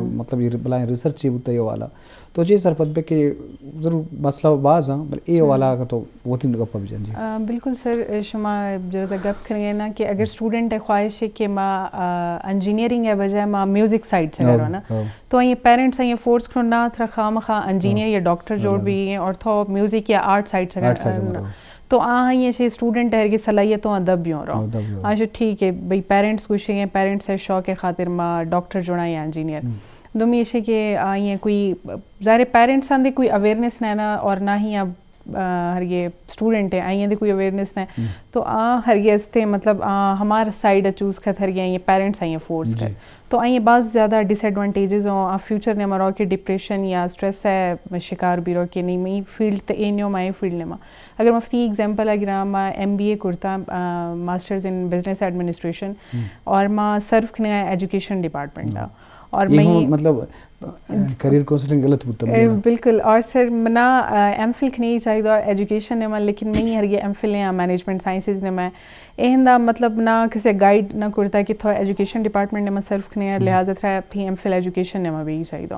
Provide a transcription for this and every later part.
مطلب یہ بلائیں ریسرچ چی بوتا یہ والا۔ تو جی سرپد بے کہ ضرور مسئلہ باز ہاں، بل اے حوالہ کا تو وتی گپا بجن جی۔ آ، بالکل سر، شما جرزا گپ کریں نا کہ اگر اسٹوڈنٹ ہے خواہش ہے کہ ما، آ، انجینئرنگ ہے بجائے ما میوزک سائیڈ سے کرو نا، تو یہ پیرنٹس ہیں یہ فورس کرو نا تھرا خام خا انجینئر یا ڈاکٹر جوڑ بھی ہیں اور تھو میوزک یا آرٹ سائیڈ سے کرو۔ تو آ ہاں یہ اسٹوڈنٹ ہے کہ صلاحیتوں ادب بھی ہو رہا ہوں۔ آ جو ٹھیک ہے بھئی، پیرنٹس گوشے ہیں، پیرنٹس ہے شوق ہے خاطر ما ڈاکٹر جوڑا یا انجینئر۔ دومی ایشے کہ آئی ہیں کوئی، ظاہر ہے پیرنٹس آندے کوئی اویئرنیس نہ نا اور نہ ہی اب، آ، ہر یہ اسٹوڈنٹ ہیں، آئی ہیں دے کوئی اویئرنیس نہ۔ تو آ ہر یہ استے مطلب، آ، ہمار سائیڈ چوز کت ہر یہ پیرنٹس آئی ہیں فورس کت۔ تو آئی ہیں بعض زیادہ ڈس ایڈوانٹیجز ہوں، آ فیوچر نے مرو کہ ڈپریشن یا اسٹریس ہے شکار بھی رو کہ نہیں، میں فیلڈ تے اے نیو، میں فیلڈ نے ما۔ اگر مفتی ایگزامپل اگر ما ایم بی اے کرتا، آ، ماسٹرز ان بزنس ایڈمنسٹریشن، اور ما سرو کھنے ایجوکیشن ڈپارٹمنٹ دا۔ اور یہ میں ہوں، مطلب، آ، کریئر کاؤنسلنگ غلط بوتا اے، مجھے نا۔ بالکل۔ اور سر منا، آ، ایم فل کھنی چاہیے دا ایجوکیشن نے ما، لیکن میں ہر یہ ایم فل نے مینجمنٹ سائنسز نے میں۔ اے ہندا مطلب نا کسے گائیڈ نہ کرتا کہ تھو ایجوکیشن ڈپارٹمنٹ نے ما سرو کھنے، لہذا تھا تھی ایم فل ایجوکیشن نے ما بھی چاہیے دا۔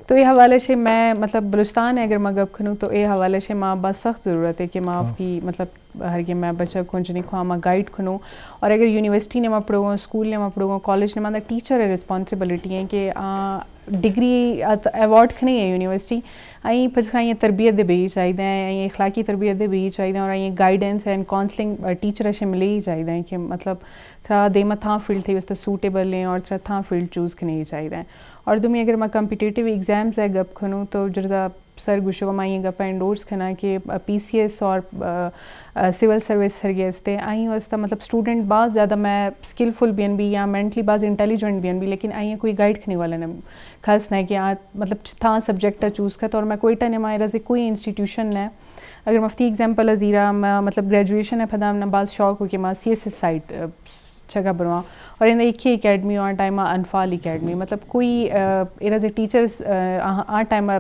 تو اے حوالے سے میں مطلب بلوچستان ہے اگر میں گپ کھنوں تو اے حوالے سے ما بس سخت ضرورت ہے کہ ما وتی مطلب ہر کہ میں بچہ کن جنی کو ہما گائیڈ کنوں۔ اور اگر یونیورسٹی نے ما پڑھو گوں، اسکول نے ما پڑھو گوں، کالج نے ما، ٹیچر ہے ریسپانسبلٹی ہے کہ آ، ڈگری ات-، ایوارڈ کھنے ہے یونیورسٹی، آئی پچھا یہ تربیت دے بھی چاہیے، آئی اخلاقی تربیت دے بھی چاہیے اور آئی گائیڈنس اینڈ کاؤنسلنگ، آ، ٹیچر سے ملے ہی چاہیے کہ مطلب تھرا دیما تھا فیلڈ تھے واسطے سوٹیبل ہیں اور تھرا تھا فیلڈ چوز کھنے ہی چاہیے۔ اور دومی اگر میں کمپیٹیٹیو ایگزامز ہے گپ کھنوں تو جرزا سر گوشو ما یہ گپا انڈورس کھنا کہ پی سی ایس اور، آ، آ، سول سروس سرگے استے، آئی واسطہ مطلب اسٹوڈنٹ باز زیادہ میں اسکلفل بین بھی یا مینٹلی باز انٹیلیجنٹ بین بھی، لیکن آئی کوئی گائیڈ کھنے والا نہ خاص نہ کہ آ مطلب تھا سبجیکٹ چوز کھت۔ اور میں کوئٹہ نے مائرہ سے کوئی انسٹیٹیوشن نہ، اگر مفتی ایگزامپل ازیرا میں مطلب گریجویشن ہے پھدا ہم نہ باز شوق ہو کہ ما سی ایس ایس سائٹ، آ، چگا بنوا۔ اور ان ایک ہی اکیڈمی آ ٹائم انفال اکیڈمی مطلب کوئی، آ، ایرا سے ٹیچرز، آ، آ ٹائم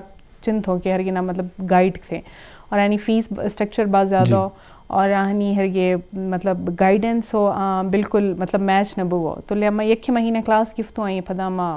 چنت ہوں کہ ہر گنا مطلب گائیڈ تھے اور یعنی فیس اسٹرکچر باز زیادہ ہو اور آہنی ہر یہ مطلب گائیڈنس ہو، آ، بالکل مطلب میچ نہ بو۔ تو لے ما یک مہینہ کلاس گفتوں آئی پھدا ما،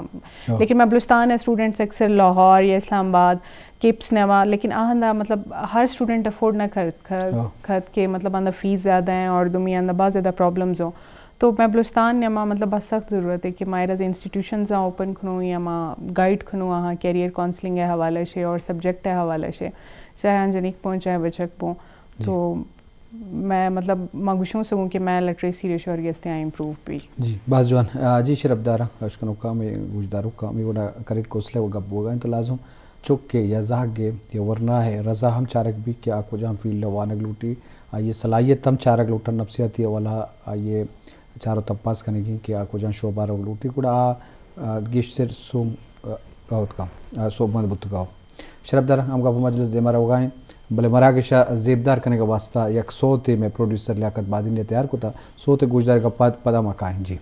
لیکن میں بلوچستان ہے اسٹوڈنٹس اکثر لاہور یا اسلام آباد، کیپس نے ما، لیکن آہندا مطلب ہر اسٹوڈنٹ افورڈ نہ کر، کر، کھت کہ مطلب آندا فیس زیادہ ہیں اور دومی آندا باز زیادہ پرابلمز ہوں۔ تو میں بلوچستان نے ما مطلب بس سخت ضرورت ہے کہ ما ایرا انسٹیٹیوشنز اوپن کھنوں یا ما گائیڈ کھنوں آہاں کیریئر کاؤنسلنگ ہے حوالے سے اور سبجیکٹ ہے حوالے سے، چاہے آن جنیک پوں چاہے بچک پوں۔ تو میں مطلب ما گوشوں سگوں کہ میں لٹریسی ریشو ہر گستے آ امپروو بھی۔ جی، باز جوان۔ آ، جی شرف دارا، اشکنو کام، گوشدارو کام، یہ وڑا کریٹ کوسلے و گپ بوگا ہیں تو لازم چک کے یا زہگ کے یا ورنا ہے رضا ہم چارک بھی کہ آ کجام فیلڈ وانگ لوٹی، آ یہ صلاحیت ہم چارک لوٹن نفسیاتی حوالہ آ یہ چارو تپاس کنگی کہ آ کجام شعبہ رو لوٹی گڑا آ، آ، گیشتر سوم، آ، آوت کا، آ، سوب مند بوتگا۔ شرف دار ہم گپ مجلس دیما روگا ہیں، بلے مراگش ء زیبدار کنگ ء واسطہ یک سوتے میں پروڈیوسر لیاقت بادینی ء تیار کتا، سوتے گوشدارگ ء پد پدا ما کائیں جی۔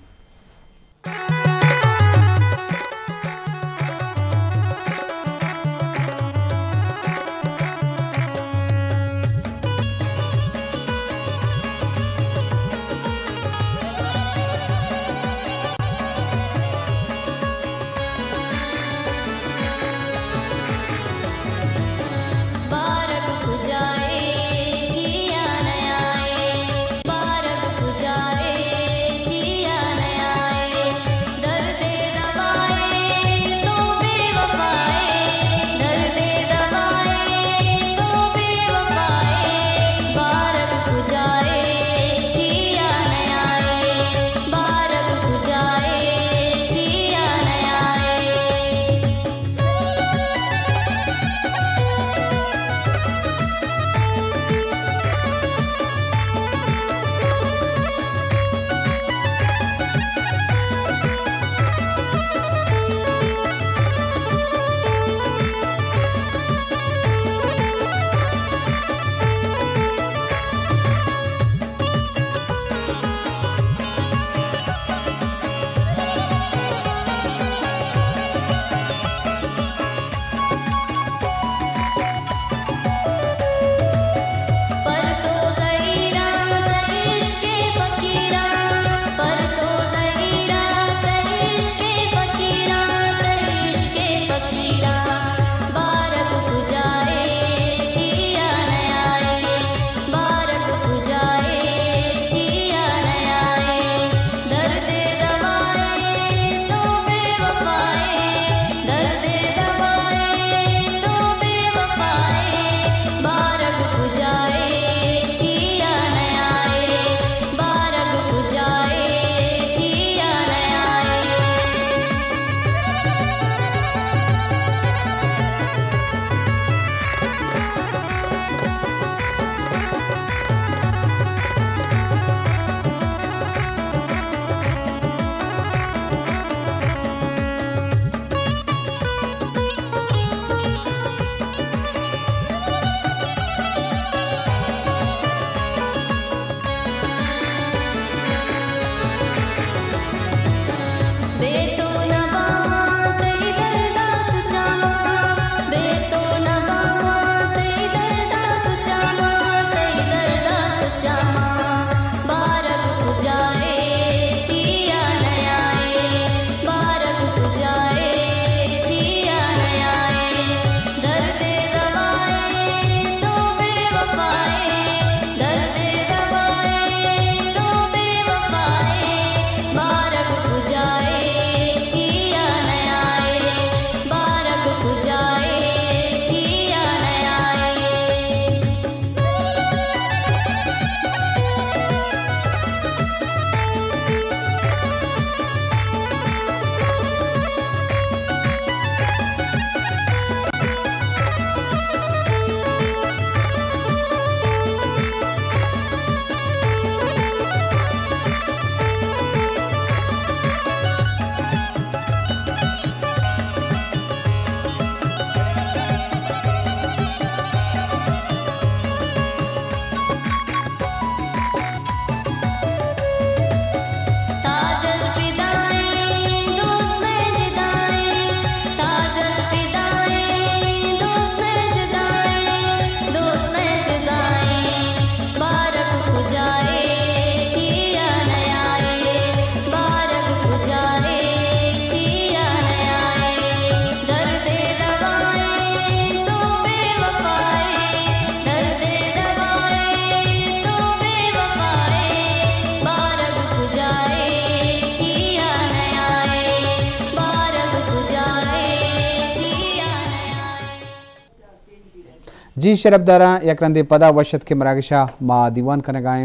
جی شرپداراں، یک رندے پدا وش اتکے مراگشا ما دیوان کنگا ایں۔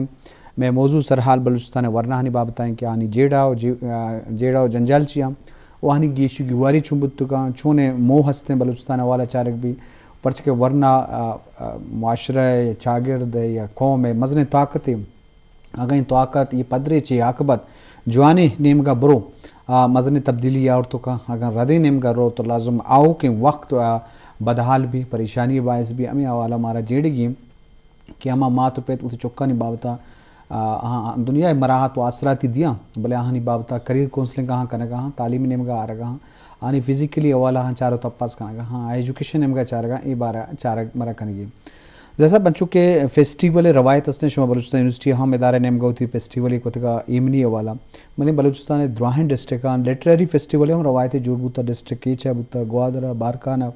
مئے موضوع سرحال بلوچستان ءِ ورناہانی بابت ءَ ایں کہ آہانی جیڑہ و جی-، آ، جیڑہ و جنجال چی آں و آہانی گیش و گیواری چون بوتگاں، چونیں موہ ہستیں بلوچستان ءِ حوالہ چارگ بی، پرچہ کہ ورنا، آ، آ، معاشرہ ءِ یا چاگرد ءِ یا قوم ءِ مزنیں طاقتے۔ اگاں اے طاقت، اے پدریچ، اے عاقبت جوانیں نیمگا برو، آ، مزنیں تبدیلی آورت کن۔ اگاں ردیں نیمگا رو تو لازم آؤکیں وقت، آ، بدحال بی، پریشانی باعث بی۔ ہمے حوالہ مارا جیڑگی ایں کہ ہما مات و پت وتی چکانی بابتا، آ، آہاں دنیا ءِ مراحت و آسراتی دیاں، بلے آہانی بابتا کریئر کونسلنگ آہاں کنگا آں، تعلیمی نیمگا آرگا آں، آہانی فزیکلی حوالہ آہاں چار و تپاس کنگا آں، ایجوکیشن نیمگا چارگا، اے بارہ چارگ مرا کنگی۔ جیسا بنچو کہ فیسٹیول ءِ روایت ہستیں، شما بلوچستان یونیورسٹی ءَ ہم ادارہ نیمگا وتی فیسٹیولے کتگا ایمنی حوالہ۔ بلے بلوچستان ءِ دراہیں ڈسٹرکٹاں لٹریری فیسٹیول ءِ ہم روایتے جوڑ بوتا، ڈسٹرکٹ کیچ ءَ بوتا، گوادر ءَ، بارکھان ءَ،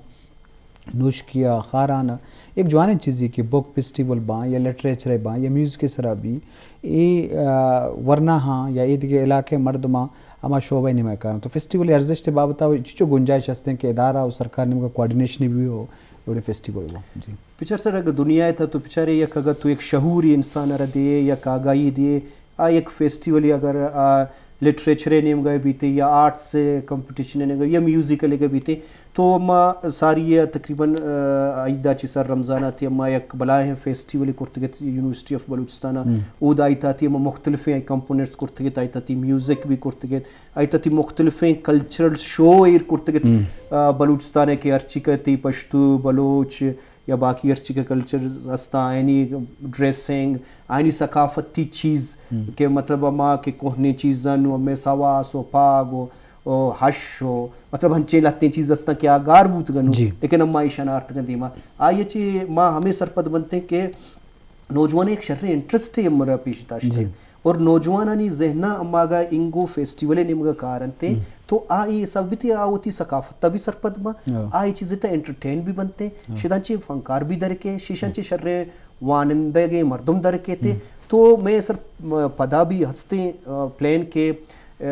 نوشکی ءَ، خاران ءَ، یک جوانیں چیزے کہ بک فیسٹیول باں یا لٹریچر باں یا میوزک ءِ سرا بی، اے، آ، ورناہاں یا اے دگہ علاقہ ءِ مردماں ہما شعبہ ءِ نیمگ ءَ کاراں۔ تو فیسٹیول ءِ ارزشت ءِ بابت ءَ چچو گنجائش ہستیں کہ ادارہ و سرکار نیمگا کوآرڈینیشن بی و وڑیں فیسٹیول بی؟ جی۔ بچار سر، اگہ دنیا ءِ تھا تو بچارے، یک اگہ تو یک شعوری انسان ءَ را دے، یک آگاہی دے، آ یک فیسٹیول اگر آ لٹریچر ءِ نیمگا بیتے یا آرٹس ءِ کمپٹیشن ءِ نیمگا یا میوزیکل ءِ بیتے، تو ما ساری ءَ تقریباً، آ، عید ءَ چہ سر رمضان ءَ تھی ما یک بلاہیں فیسٹیول کرتگت یونیورسٹی آف بلوچستان ءَ۔ ہم۔ اودا آئی تھا تھی ما مختلفیں کمپوننٹس کرتگت، آئی تھا تھی میوزک بھی کرتگت، آئی تھا تھی مختلفیں کلچرل شو ایر کرتگت، ہم۔ آ، بلوچستان ءِ کہ ہرچی کہ تھی پشتو، بلوچ، یا باقی ہرچی کہ کلچر ہستاں، آیانی ڈریسنگ، آیانی ثقافتی چیز، ہم۔ کہ مطلب ہما کہ کوہنیں چیزاں نوں ہمے سواس و پاگ و، و ہش و مطلب ہنچیں لہتیں چیز ہستاں کہ آ گار بوتگاں نوں، جی۔ لیکن ہما ایشان آرتگاں دیما۔ آئی چی ما ہمے سرپد بنتیں کہ نوجوان یک شریں انٹرسٹ ہمرا پیش داشتگ۔ جی۔ اور نوجوانانی ذہناں ہما اگاں انگو فیسٹیول ءِ نیمگا کار انت، ہم۔ تو آ اے حساب بیت آ وتی ثقافت ءَ بھی سرپد باں، ہاں۔ آ اے چیز ءِ تہ انٹرٹین بھی بنت، ہاں۔ شدان چہ فنکار بھی درکے، شیشان ہم۔ چہ شریں وانندگیں مردم درکیت۔ ہم۔ تو مئے سر م-، پدا بھی ہستیں، آ، پلان کہ، آ،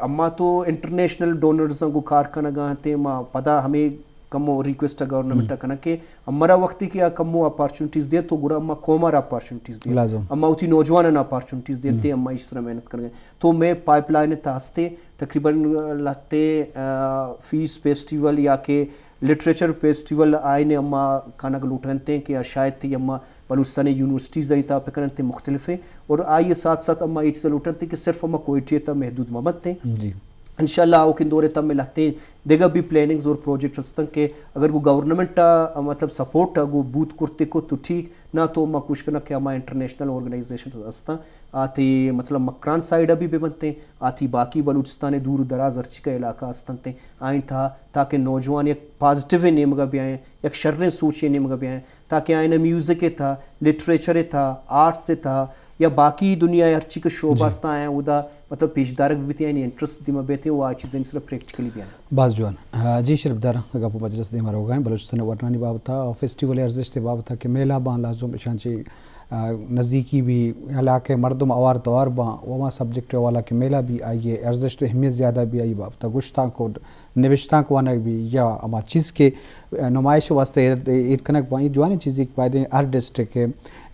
اما تو انٹرنیشنل ڈونرز گوں کار کنگا انت، ما پدا ہمے کمو ریکویسٹ ءَ گورنمنٹ ءَ ہم۔ کناں کہ ہمرا وقتی کہ آ کمو اپارچونٹیز دینت تو گڑا اما قوم ءَ را اپارچونٹیز دینت۔ لازم۔ اما وتی نوجواناں اپارچونٹیز دینت، ہم۔ اما ایش سرا محنت کنگ ءَ۔ تو مئے پائپ لائن ءِ تھا ہستے تقریباً لہتے، آ، فیس فیسٹیول یا کہ لٹریچر فیسٹیول آئین اما کنگ لوٹنتے کہ آ شاید تھی اما بلوچستان یونیورسٹیز ءِ تھا پکرنتے مختلفیں اور آئی ساتھ ساتھ اما اے چیز لوٹنتے کہ صرف اما کوئٹہ ءِ تھا محدود مہ بنتے۔ جی۔ انشاءاللہ آؤکیں دور ءِ تہ مئے لہتیں دگہ بھی پلاننگز اور پروجیکٹ ہستن کہ اگر گوں گورنمنٹ ءَ مطلب سپورٹ ءَ گوں بوت کرتے کو تو ٹھیک، نہ تو ما کوشش کناں کہ ہما انٹرنیشنل آرگنائزیشن ہستاں آتی مطلب مکران سائیڈ ءَ بھی بہ بنتیں، آتی باقی بلوچستان ءِ دور دراز ہرچی کہ علاقہ ہستنتے آئین تھا تاکہ نوجوان یک پازیٹیو نیمگا بیائیں، یک شریں سوچے نیمگا بیائیں۔ تاکہ آئینا میوزک ءِ تھا، لٹریچر ءِ تھا، آرٹس ءِ تھا یا باقی دنیا ءِ ہرچی کہ شعبہ، جی۔ استاں آیاں اودا مطلب پیش دارگ بیت، یعنی انٹرسٹ دیما بیت و آ چیزانی سرا پریکٹیکلی بیان۔ باز جوان۔ آ، جی شرپدار، گپ و مجلس دیما روگا ایں، بلوچستان ورنانی بابتا و فیسٹیول ءِ ارزشت ءِ بابتا کہ میلہ باں لازم اشان چی، آ، نزدیکی بی، علاقہ ءِ مردم اوار توار باں و ہما سبجیکٹ ءِ حوالہ کہ میلہ بی آئی ءِ ارزشت و اہمیت زیادہ بی آئی بابتا گشتانک و نبشتانک وانگ بی یا ہما چیز کہ نمائش ءِ واسطہ ایر، ایر کنگ باں، اے جوانیں چیزے کہ بایدیں ہر ڈسٹرکٹ ءِ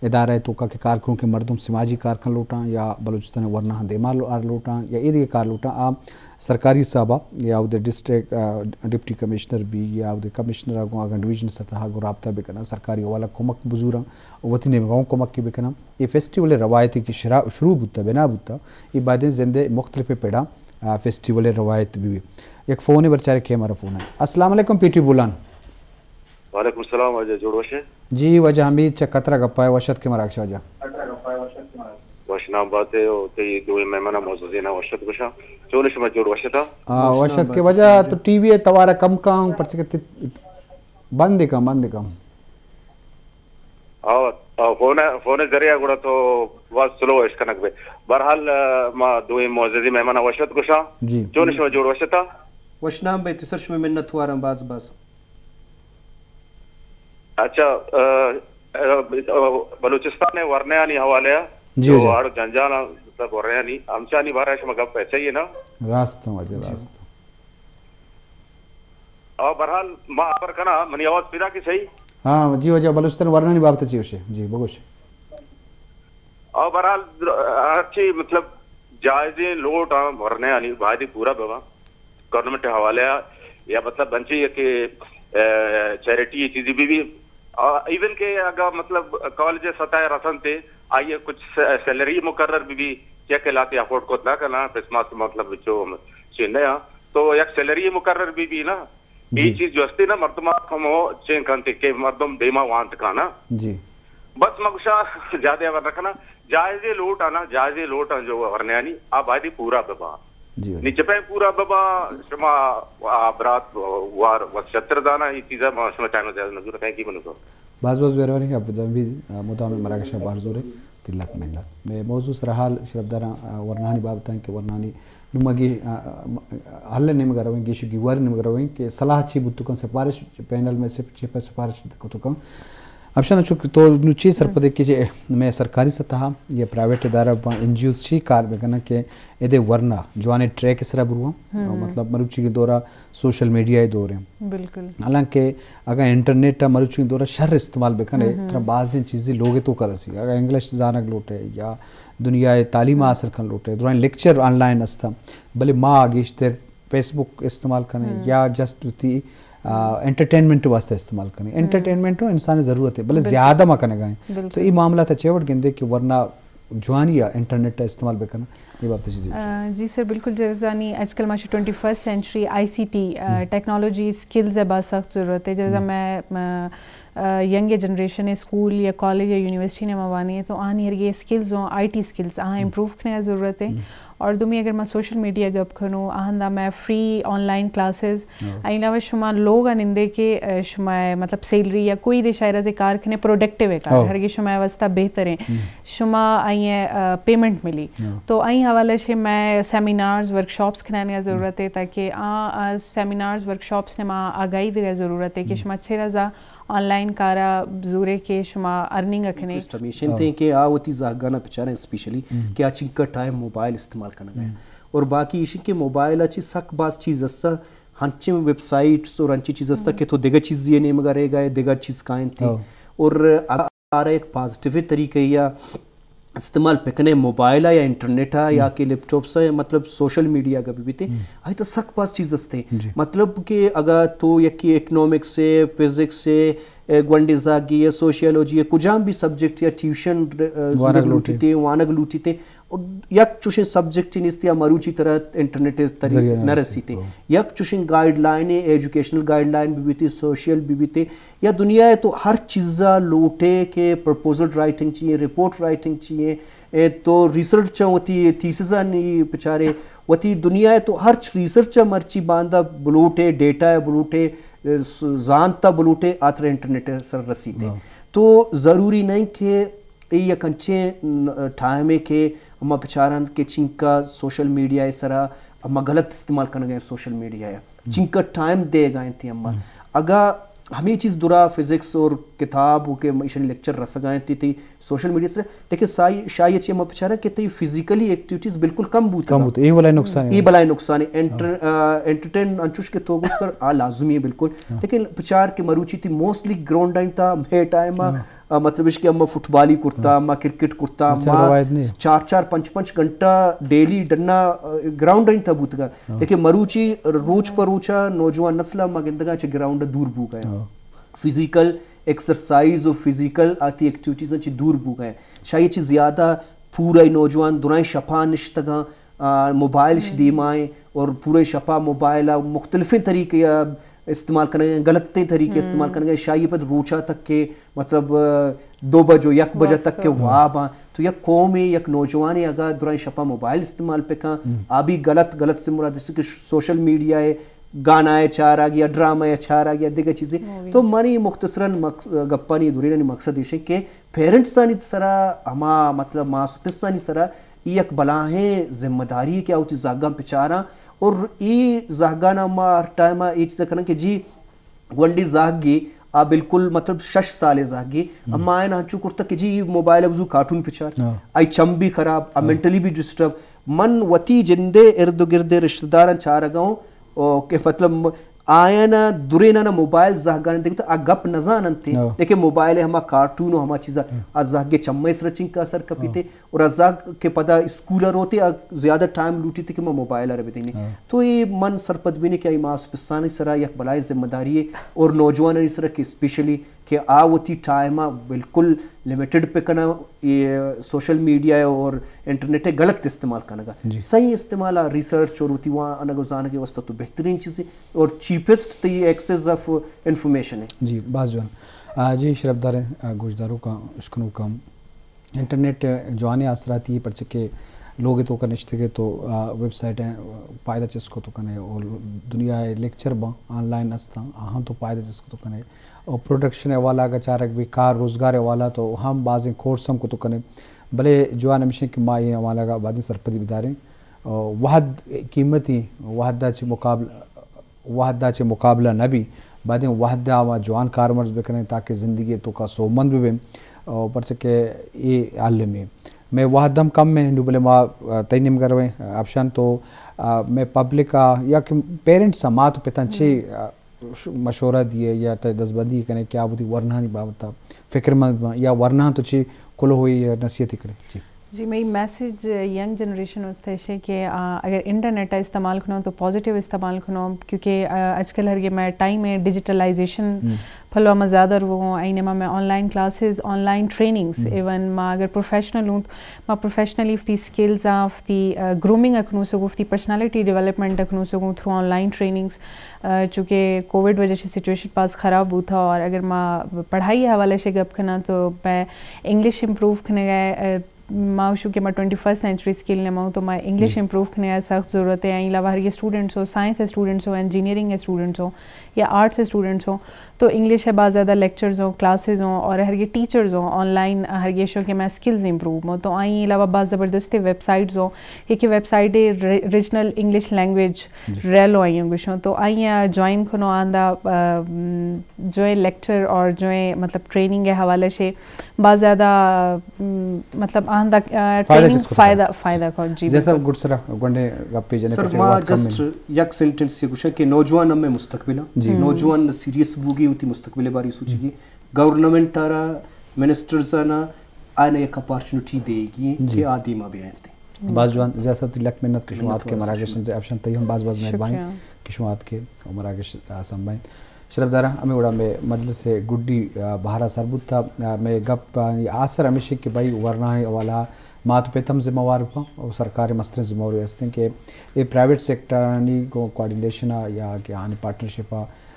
ادارہ ءِ توکا کہ کار کنوکیں مردم سماجی کارکن لوٹاں یا بلوچستان ءِ ورناہاں دیما لو-، آر لوٹاں یا اے دگہ کار لوٹاں، آ سرکاری حسابا یا اودے ڈسٹرکٹ، آ، ڈپٹی کمشنر بی یا اودے کمشنر ءَ گوں اگاں ڈویژن سطح ءَ گوں رابطہ بکناں، سرکاری حوالہ کمک بزوراں، وتی نیمگا اوں کمک بکناں۔ اے فیسٹیول ءِ روایتے کہ شرا-، شروع بوتا، بنا بوتا، اے بایدیں زند ءِ مختلف پڑاں، آ، فیسٹیول ءِ روایت بہ بی۔ یک فونے بر چارے کہ مارا فون ءَ۔ السلام علیکم پی ٹی بولان۔ وعلیکم السلام واجہ، جوڑ وش ئے؟ جی واجہ حمید چہ قطر ءَ گپ ءَ، وش اتکے مراگش واجہ۔ وش نام بات ئے، او تئی دوئیں مہماناں معززیناں وش اتک گوشاں۔ چون شما جوڑ وش اتکے؟ آ، وش وش نام اتکے بات ئے واجہ، واجہ۔ تو ٹی وی ءِ توار ءَ کم کن، پرچہ کہ تی-، بند کن، بند کن۔ آ، آ، فون، فون ذریعہ گڑا تو باز سلو اشکنگ بے۔ بہرحال، آ، ما دوئیں معززی مہماناں وش اتک گوشاں۔ جی۔ چون شما جوڑ وش اتکے؟ وش نام بیت سر، شمئے منت واراں باز باز۔ اچھا، آ، آ، بلوچستان ءِ ورنایانی حوالہ ءَ جی، جو جی۔ اڑ جنجال مطلب ورنایانی ہمچانی بارہ ءَ شما گپ ءَ چاہیے نا؟ راست ہوں واجہ، جی۔ راست۔ آ، بہرحال ما خبر کناں، منی آواز پیدا کہ صحیح؟ ہاں جی، واجہ بلوچستان ورنانی بابت چی گوشے؟ جی بگوش۔ او بہرحال، ہرچی مطلب جائزیں لوٹ آں ورنانی باید پورا بباں، گورنمنٹ حوالے آ، یا مطلب بنچی کہ چیریٹی چیزی بھی بھی، ایون کہ اگر مطلب کالج سطح رسنتے، آئیے کچھ سیلری مقرر بھی بھی، چیک لاتے افورڈ کت نہ کرنا، پس ماس مطلب چو چیندے ہاں، تو یک سیلری مقرر بھی بھی نا، اے چیز جو استے نا، مردم ہم چین کنتے کہ مردم دیما وانت کانا۔ جی۔ بس مگوشا زیادہ ور نہ کنا، جائزے لوٹ آنا، جائزے لوٹ آن جو ورنیانی آ بایدی پورا ببا۔ جی، جی۔ نی چپیں پورا ببا، شما آ برات وار وت شتر دانا، اے چیزا ما شما ٹائم زیادہ نہ زورا کہیں کی منو۔ باز باز مہربانی، اب جان بھی مدام مراگش بار زورے، تلک منت۔ میں موضوع سرحال شرف داراں ورنانی بابتاں کہ ورنانی نوں ما گی-، آ، آ، حل ءِ نیمگ ءَ رویں، گیش ءُ گیوار ءِ نیمگ ءَ رویں کہ صلاح چی بوت کن، سفارش پینل میں سے چی پہ سفارش کت کن۔ افشان، چونکہ تو نوں چی سرپدے کہ جے میں سرکاری سطح یا پرائیویٹ ادارہ با این جی اوز چی کار بکنن کہ ادے ورنا جوانیں ٹریک ءِ سرا برواں؟ مطلب مروچی کے دورا سوشل میڈیا ءِ دور ایں۔ بالکل۔ حالانکہ اگاں انٹرنیٹ ءَ مروچی دور ءَ شر استعمال بکنے، ترا بازیں چیزی لوگ ءِ توکا رسی۔ اگاں انگلش زانگ لوٹے یا دنیا ءِ تعلیم حاصل کن لوٹے، درائیں لیکچر آن لائن است، بلے ما گیشتر فیس بک استعمال کنیں یا جسٹ وتی، آ، انٹرٹینمنٹ واسطہ استعمال کنیں۔ انٹرٹینمنٹ ہوں انسان ءِ ضرورت ہے، بلے زیادہ ما کنگا ایں۔ تو اے معاملہ تا چے وڑ گندے کہ ورنا جوانی ءَ انٹرنیٹ ءَ استعمال بکناں؟ اے بابت چیزی۔ آ، جی سر، بالکل۔ جیڑہ زانی آج کل ماشی twenty first century I C T, آ، ٹیکنالوجی اسکلز ءِ با سخت ضرورت ہے۔ جیڑہ میں، آ، آ، ینگ جنریشن اسکول یا کالج یا یونیورسٹی نے ما وانی ہے تو آنی ہرگے اسکلز ہوں، آئی ٹی اسکلز آہاں امپروو کرنے ضرورت ہے۔ اور دومی اگر ما سوشل میڈیا گپ کنوں، آہندا میں فری آن لائن کلاسز، آئی علاوہ شما لوگ ءَ نندے کہ، آ، شما مطلب سیلری یا کوئی دے شاعر سے کار کنے پروڈکٹیو ہے کار، ہرگے شما واسطہ بہتر ہیں۔ شما آئی ءَ، آ، پیمنٹ ملی۔ تو آئی حوالہ سے میں سیمینارز، ورکشاپس کھنانے ضرورت ہے تاکہ آ، آ سیمینارز، ورکشاپس نے ما آگاہی دے ضرورت ہے کہ شما چرا زا آن لائن کارا زورے کہ شما ارننگ کھنے۔ ریکویسٹ ہمیشہ انت کہ آ وتی زہگانا بچاریں، اسپیشلی کہ آ چنکا ٹائم موبائل استعمال کنگا ہے۔ اور باقی ایشی کہ موبائل ءَ چی سک باز چیز است، ہنچیں ویب سائٹس اور ہنچیں چیز است کہ تو دگہ چیزی نیمگا رہے گا، دگہ چیز کائنتی۔ اور اگر آرا یک پازیٹیو طریقہ یا استعمال پکنے موبائل ءَ یا انٹرنیٹ ءَ یا کہ لیپ ٹاپس ءَ، مطلب سوشل میڈیا کا بھی بیتے، آئی تو سک باز چیز استے۔ مطلب کہ اگر تو یکی اکنامکس ہے، فزکس ہے، اے گونڈی زاگی یا سوشیالوجی یا کجام بھی سبجیکٹ یا ٹیوشن، اے، زورگ لوٹیتے، وانگ لوٹیتے، یک چوشیں سبجیکٹ نیست یا مروچی طرح انٹرنیٹ طریق نہ رسیتے۔ یک چوشیں guide line, educational guide line بھی بیتے، سوشل بھی بیتے، یا دنیا ہے تو ہر چیزا لوٹے کہ پروپوزل رائٹنگ چاہیے، رپورٹ رائٹنگ چاہیے، اے تو ریسرچ وتی تھیسز آنی پچارے، وتی دنیا ہے تو ہر ریسرچ مرچی باندا بلوٹے، ڈیٹا ہے بلوٹے، اے، س-، زانتا بلوٹے، آتر انٹرنیٹ سر رسیتے۔ تو ضروری نہیں کہ اے یک انچیں، ن-، ٹائم ہے کہ اما بچارن کہ چنکا سوشل میڈیا سرا اما غلط استعمال کنگے سوشل میڈیا ہے۔ چنکا ٹائم دے گا انتی اما۔ اگا ہمیں چیز درا فزکس اور کتاب ہو کہ ایشن لیکچر رسگا انتی تئی سوشل میڈیا سرا، لیکن سائی، شاہی اچھی اما بچارن کہ تئی فزیکلی ایکٹیویٹیز بالکل کم بوتا۔ کم بوتا۔ اے بلائے نقصان ہے۔ اے بلائے نقصان ہے۔ انٹر-، آ، انٹرٹین انچوش کہ تو گو سر آ لازمی ہے بالکل۔ لیکن بچار کہ مروچی تئی موسٹلی گراؤنڈ آئیں تا مے ٹائم آ، مطلب اش کہ اما فٹبالی کرتا، اما کرکٹ کرتا، اما چار چار پنچ پنچ گھنٹہ ڈیلی ڈنا، آ، گراؤنڈ آئیں تا بوتگا۔ لیکن مروچی روچ پر روچا نوجوان نسل ما گندگا چہ گراؤنڈ دور بو گیا۔ فزیکل ایکسرسائز و فزیکل آتی ایکٹیویٹیز چہ دور بو گئے۔ شاید چہ زیادہ پورا نوجوان درائیں شپا نشتگاں، آ، موبائل اش دیمائیں اور پورے شپا موبائل آ مختلفیں طریقے آ استعمال کنگے، غلطیں طریقے استعمال کنگے، شاید پد روچا تک کے مطلب، آ، دو بجو یک بجہ تک کے واب آں۔ تو یک قومے، یک نوجوانے اگا درائیں شپا موبائل استعمال پکاں، آ بھی غلط، غلط سے مراد اس کہ سوشل میڈیا ہے، گانا ء چارگ یا ڈرامہ ء چارگ یا دگہ چیزے۔ تو منی مختصراً مقص-، گپانی دورینانی مقصد ایش کہ پیرنٹسانی سرا ہما مطلب ماس و پسانی سرا ای یک بلاہیں ذمہ داری کہ آ وتی زہگاں پچاراں اور ای زہگانا ما ہر ٹائما ای چیز کنن کہ جی گونڈی زہگی آ بالکل مطلب شش سالے زہگی اما آئین ہنچو کرتا کہ جی موبائل ء بزو کارٹون پچار، آئی چم بھی خراب، آ مینٹلی بھی ڈسٹرب۔ من وتی جندے ارد و گردے رشتہ داراں چارگا ہوں، او، کہ مطلب م-، آیانا درینانا موبائل زہگانا دیگتا آ گپ نزاننتے، ہاں۔ لیکن موبائل ہما کارٹون و ہما چیزا، ہاں۔ آ زہگے چمے سرا چنکا اثر کپیتے، ہاں۔ اور آ زہگ کہ پدا اسکول روتے آ زیادہ ٹائم لوٹیتے کہ ما موبائل ار بدینے۔ ہاں۔ تو یہ من سرپد بینے کہ آئی ماس پسانی سرا یک بلائیں ذمہ داری ہے اور نوجوانانی سرا کہ اسپیشلی کہ آ وتی ٹائم ء بالکل لمیٹڈ پہ کناں، یہ سوشل میڈیا ء اور انٹرنیٹ ء غلط استعمال کنگ ء۔ جی۔ صحیح استعمال ء ریسرچ اور وتی وانگ و زانگ ء واستہ تو بہترین چیزے اور چیپسٹ تئی ایکسس آف انفارمیشن ہے۔ جی، باز جوان۔ آ، جی، شرفداریں، آ، گوشداروکاں، اشکنوکاں، انٹرنیٹ جوانیں آسراتی ہے، پرچہ کہ لوگ تو کا نشتگے تو، آ، ویب سائٹ ہیں، پائدہ چس کو تو کنے، اور دنیا ہے لیکچر باں آن لائن استاں، آہاں تو پائدہ چس کو تو کنے۔ اور پروڈکشن حوالہ اگر چارگ بھی، کار روزگار حوالہ تو ہم بازیں کورس ہم کتو کنے۔ بلے جوان ہمیشیں کہ ما یہ حوالہ کا بعدیں سرپدی بداریں۔ اور وحد قیمتی، وحد دا چی مقابل، وحد دا چی مقابلہ نہ بی، بعدیں وحد دا ما جوان کارمرز بکنیں تاکہ زندگی تو کا سومند ببیں۔ اور پرچہ کہ یہ عالم ہے۔ میں وحد ہم کم میں نو بلے ما، آ، تئی نیم گرویں آپشن تو، آ، میں پبلک آ یا کہ پیرنٹس آ، مات و پتاں چی، آ، ش-، مشورہ دیئے یا تئی دزبندی کنے کہ آ وتی ورنانی بابت ء فکرمند باں یا ورناں تو چی کلوہ یا نصیحت کنے؟ جی۔ جی، مئی میسج ینگ جنریشن واسطے ہے کہ، آ، اگر انٹرنیٹ ء استعمال کنو تو پازیٹیو استعمال کنو، کیونکہ، آ، آج کل ہر گے میں ٹائم ہے ڈیجیٹلائزیشن ہم۔ پھلو ما زیادہ رو، آئی نما میں on line classes, on line trainings, ہم۔ ایون ما اگر پروفیشنل ہوں، ما پروفیشنلی وتی سکلز آ، وتی، آ، گرومنگ اکنو سو، وتی پرسنالٹی ڈیولپمنٹ اکنو سو، تھرو آن لائن ٹریننگز، آ، چونکہ کووڈ وجہ سے سچویشن پاس خراب بوتا اور اگر ما پڑھائی حوالے سے گپ کناں تو میں انگلش امپروو کنگا، آ، ما وشو کہ ما ٹوئنٹی فرسٹ سینچری اسکل نما ہوں تو ما انگلش جی۔ امپروو کنگا سخت ضرورت ہے۔ آئی علاوہ ہر یہ اسٹوڈنٹس ہو، سائنس اسٹوڈنٹس ہو، انجینئرنگ اسٹوڈنٹس ہو یا آرٹس اسٹوڈنٹس ہو تو انگلش ہے باز زیادہ لیکچرز ہوں، کلاسز ہوں اور ہر یہ ٹیچرز ہوں، آن لائن ہر یہ شو کہ میں سکلز امپروو ہوں تو آئی علاوہ باز زبردست ویب سائٹس ہوں، یہ کہ ویب سائٹ ہے ری-، ریجنل انگلش لینگویج جی۔ ریلو آئی ہوں گشوں تو آئی جوائن کنو آندا، آ، م، جو ہے لیکچر اور جو ہے مطلب ٹریننگ ہے حوالے سے باز زیادہ، م، مطلب آندا، آ، فائدہ ٹریننگ چس کو فائدہ، سر؟ فائدہ کو، جی، جیسا بالکل۔ گڈ سرا گونڈے گپے جنے سر، پچھے ما وقت کم جسٹ ہے۔ یک سینٹنس سے گوشاں کہ نوجوان ہمیں مستقبل ہیں۔ جی۔ نوجوان سیریس بوگی ہوتی مستقبل باری سوچی گی۔ گورنمنٹ آرا منسٹرز آنا آنے یک اپارچونٹی دے گی جی۔ کہ آ دیما بیائیں۔ باز جوان، ضیاء صاحب تئی لک منت کہ شما منت آتکے واسطہ مراگش شما۔ انت، اپشن تئی ہم باز باز جی۔ مہربانی شکریہ۔ کہ شما آتکے مراگش، آ، سمبھائیں۔ شرف دارا ہمیں وڑا میں مجلس گڈی، آ، بہارا سر بوتا، آ، میں گپ، آ، آسر ہمیشہ کہ بھائی ورنا ہے حوالہ مات پت ہم ذمہ وار بپاں اور سرکار مستریں ذمہ واری ہستیں کہ اے پرائیویٹ سیکٹرانی گوں کوآرڈینیشن یا کہ آنی پارٹنرشپ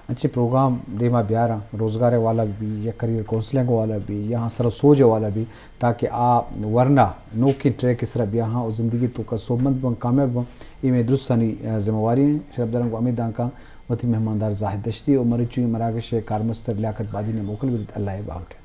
انچیں پروگرام دیما بیاراں، روزگار والا بی یا کریئر کونسلنگ والا بی یا ہاں سر و سوج والا بی، تاکہ آ ورنا نوکیں ٹریک سرا بیاہاں و زندگی توکا سوبمند بن، کامیاب بن۔ اے میں درستانی، آ، ذمہ واری ہیں۔ شرف دارن کو امید دانکاں وتی مہماندار زاہد دشتی و مریچوی مراگش کارمستر لیاقت بادی نے موکل بدیت۔ اللہ باہوٹ۔